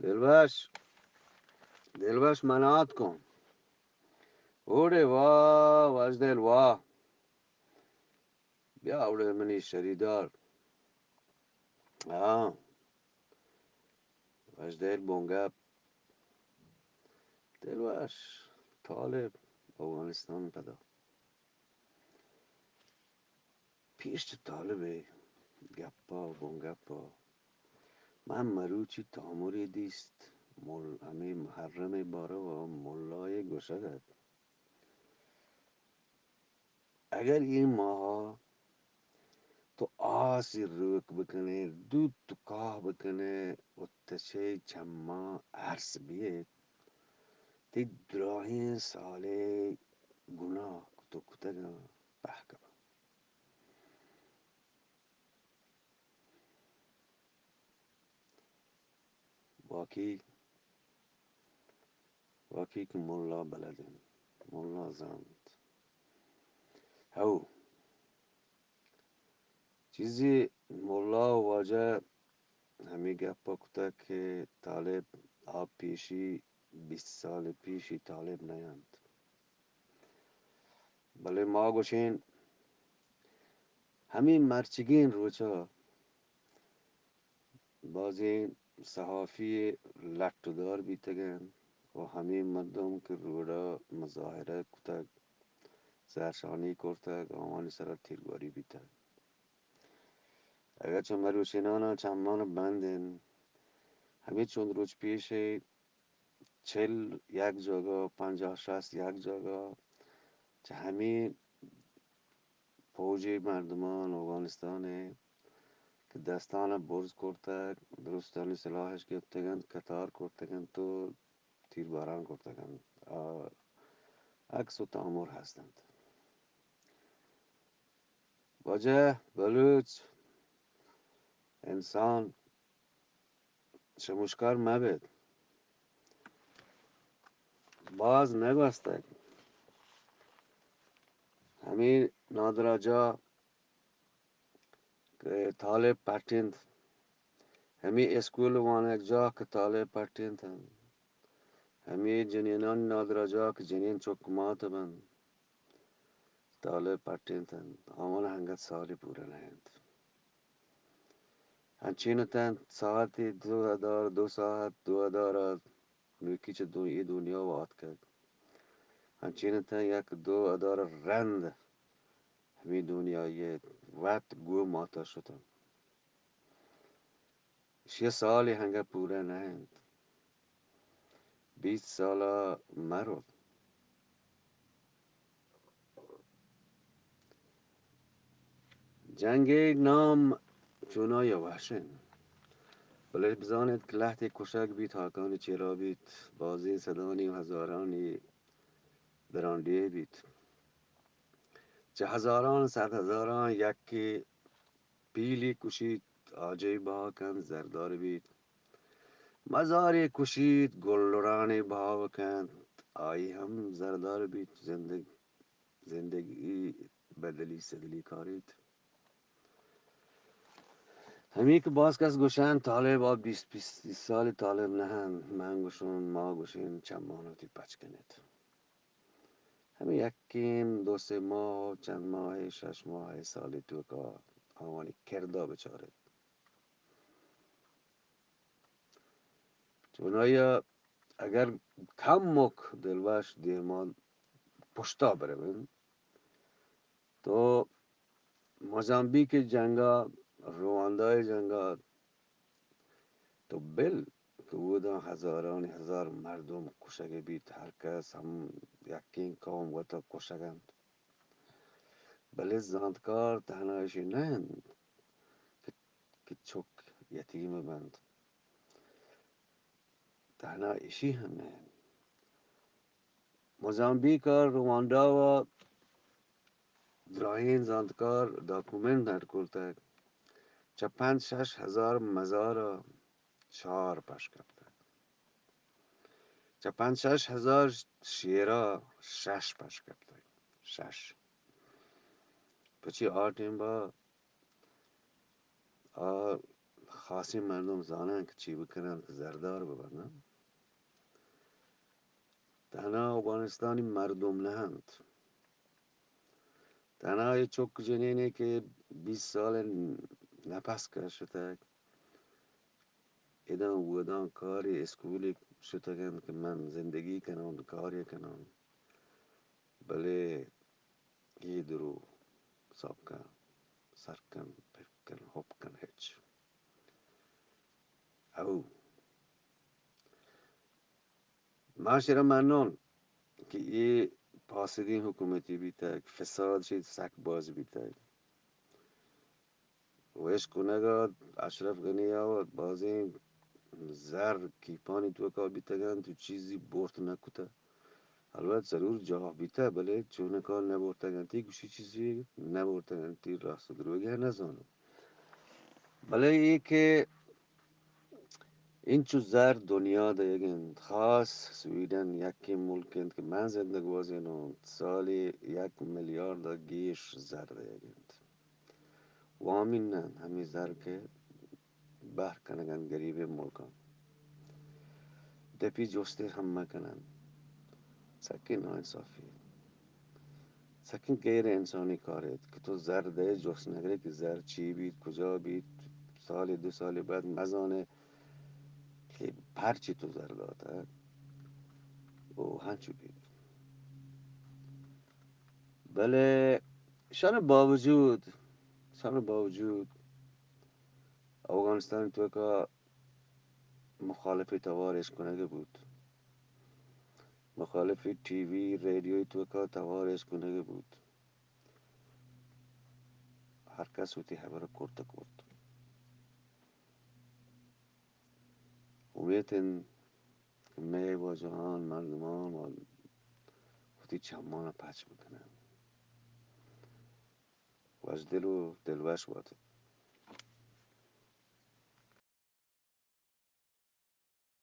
دلبش، دلبش منات کن. اوڑے واہ، وژدل واہ. بیا اوڑے منی شریدار. ہاں. وژدل بونگپ. دلبش، طالب، اوغانستان پدا. پیش چہ طالب ءِ گپ ءَ، بنگپ ءَ، من مروچی تامرے دیست، مل-، ہمے محرم ءِ بارو ءَ ملا ءَ گوشگ ات، اگر اے ماہ ءَ تو آسی روک بکنے، دود تو کاہ بکنے و تچے چماں ارس بیت، تئی دراہیں سالے گناہ تو کتگاں پہک باں. واقعی، واقعی کہ ملا بلد انت، ملا زانت. ہو، چیزے ملا واجہ ہمے گپ ءَ کتگ کہ طالب آ پیشی بیست سال پیشی طالب نہ انت، بلے ما گوشیں ہمے مرچگیں روچ ءَ بازیں صحافی لٹ و دار بیتگ انت و ہمے مردم کہ روڈ ءَ مظاہرہ کتگ، زہرشانی کرتگ، آوانی سرا تیرگواری بیتگ. اگاں چہ مروچینان ءَ چمان بند انت، ہمے چند روچ پیش ءَ چل یک جاگہ، پنجاہ شست یک جاگہ، چہ ہمے پوجی مردمان اوگانستان ءَ کہ دستان ءَ برز کرتگ، درستانی سلاحش گپتگ انت، قطار کرتگ انت و تیرباران کرتگ انت. آ عکس و تامر ہست انت. واجہ بلوچ انسان شموشکار مہ بیت. باز نہ گوستگ. ہمے نادراہجاہ کہ طالب پٹینت، ہمے اسکول وانگجاہ کہ طالب پٹینت، ہمے جنینانی نادراہجاہ کہ جنین چک مات بنت، طالب پٹینت انت، آوان انگت سالی پورا نہ انت. انچین اتنت ساعتی دو ہزار، دو ساعت، دو ہزار ءَ نوکی چہ دو-، اے دنیا ءَ آتکگ. انچین اتنت یک دو ہزار رند ہمے دنیا ءَ وت گوں مات ءَ شتنت. شش سال انگت پورا نہ انت. بیست سال ءَ مرت. جنگ ءِ نام چونائی ءَ وش انت، بلے بزان ات کہ لہتے کشگ بیت، ہاکانی چیرا بیت، بازیں صدانی و ہزارانی درانڈیہ بیت. چہ ہزاران، صد ہزاران یکے پیلی کشیت، آجئی بہا کنت، زردار بیت. مزارے کشیت، گلڑانے بہا کنت، آئی ہم زردار بیت. زندگ-، زندگی بدلی سدلی کاریت. ہمے کہ باز کس گوشنت طالب آ بیست، بیست سال طالب نہ انت، من گوشون، ما گوشین چمان وتی پچ کنیت. ہمے یکیں دو سے ماہ، چند ماہ، شش ماہ، سالی توکا آوانی کردا بچاریت. چونائی ءَ اگر کمک دلوش دیما پشتا بروین تو موزامبیک ءِ جنگا، رواندا ءِ جنگا تو بل کہ اودا ہزارانی ہزار مردم کشگ بیت، ہر کس ہم یکیں قوم وتا کشگ انت. بلے زانتکار تہنا ایشی نہ انت کہ، کہ چک یتیم بنت. تہنا ایشی ہم نہ انت. موزامبیک ءَ روانڈا ءَ دراہیں زانتکار ڈاکومنٹ اڈ کرتگ، چہ پنچ شش ہزار مزار ءَ چار پش کپتگ، چہ پنچ شش ہزار شیر ءَ شش پش کپتگ. شش. پچی آ ٹیم ءَ آ خاصیں مردم زانن کہ چی بکنن کہ زردار ببندن. تنها اوگانستانی مردم نہ انت، تنها اے چک جنینے کہ بیست سال نپس کشتگ، اداں و اداں کارے اسکولے شتگ انت کہ من زندگی کنان، کارے کنان، بلے اے درو ساپ کن، سر کن، پھر کن، ہپ کن، ہچ. او ما شرا منان کہ اے پاسدیں حکومتی بیتگ، فساد شی سک باز بیتگ. و اش کنگا اشرف غنی ء بازیں زر کیپانی توکا بیتگ انت و چیزی برت نہ کتہ. البت ضرور جاہ بیتہ، بلے چونکا نہ برتگ انتی، گوشی چیزی نہ برتگ انتی، راست و دروگی نہ زانم. بلے اے کہ انچو زر دنیا دئیگ انت، خاص سویڈن یکیں ملک انت کہ من زندگ بوازینوں، سالی یک میلیارد ء گیش زر دئیگ انت. وامین نہ انت ہمے زر کہ بہر کنگ انت گریبیں ملکاں. دپی جستے ہم مہ کن انت. سکیں ناانصافی، سکیں غیر انسانی کارے کہ تو زر دئے، جست نگرے کہ زر چی بیت، کجا بیت، سالے دو سالے بعد مزانے کہ پرچی تو زر داتگ و ہنچو بیت. بلے شان باوجود، شان باوجود اوگانستان توکا مخالفی توار اش کنگ بوت، مخالفی ٹی وی، ریڈیوی توکا توار اش کنگ بوت. ہر کس وتی حبر کرت کرت. امیت انت کہ مئے واجہان، مردمان وتی چمان پچ بکنن. وشدل و دلوش بات.